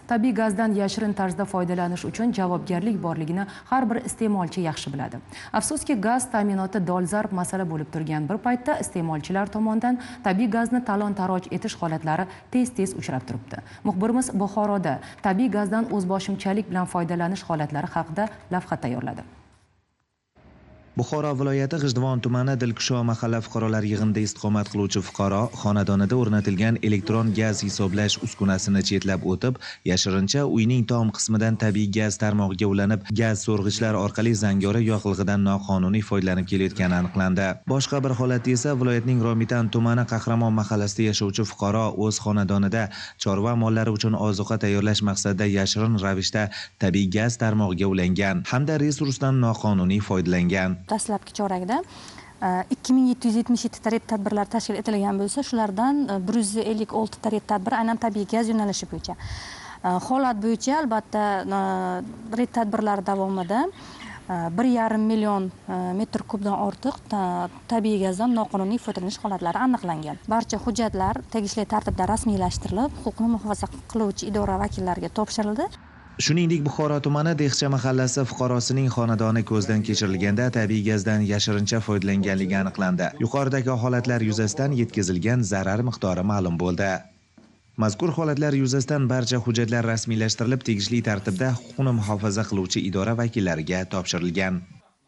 Tabiiy gazdan yashirin tarzda foydalanish uchun javobgarlik borligini har bir iste'molchi yaxshi biladi. Afsuski, gaz ta'minoti dolzarb masala bo'lib turgan bir paytda iste'molchilar tomonidan tabiiy gazni talon-taroj etish holatlari tez-tez uchrab turibdi. Muxbirimiz Buxoroda tabiiy gazdan o'zboshimchalik bilan foydalanish holatlari haqida lavha tayyorladi. Buxoro viloyati G'ijduvon tumani Dilkusho mahalla fuqarolar yig'inida istiqomat qiluvchi fuqaro xonadonida o'rnatilgan elektron gaz hisoblash uskunasini chetlab o'tib, yashirincha uyning tom qismidan tabiiy gaz tarmog'iga ulanib, gaz so'rg'ichlar orqali zangori yoqilg'idan noqonuniy foydalanib kelayotgani aniqlandi. Boshqa bir holatda esa viloyatning Romitan tumani Qahramon mahallasida yashovchi fuqaro o'z xonadonida chorva mollari uchun ozuqa tayyorlash maqsadida yashirin ravishda tabiiy gaz tarmog'iga ulangan hamda resursdan noqonuniy foydalangan. Dastlabki chorakda 2777 ta reyd tadbirlar tashkil etilgan bo'lsa, shulardan 156 ta reyd tadbir aynan tabiiy gaz yo'nalishi bo'yicha. Holat bo'yicha albatta reyd tadbirlari davomida 1,5 million metr kubdan ortiq tabiiy gazdan noqonuniy foydalanish holatlari aniqlangan. Barcha hujjatlar tegishli tartibda rasmiylashtirilib, huquqni muhofaza qiluvchi idora vakillariga topshirildi. Shuningdek, Buxoro tumani Dehcha mahallasi fuqarosining xonadoni ko'zdan kechirilganda tabiiy gazdan yashirincha foydalanganligi aniqlandi. Yuqoridagi holatlar yuzasidan yetkazilgan zarar miqdori ma'lum bo'ldi. Mazkur holatlar yuzasidan barcha hujjatlar rasmiylashtirilib, tegishli tartibda huquqni muhofaza qiluvchi idora vakillariga topshirilgan.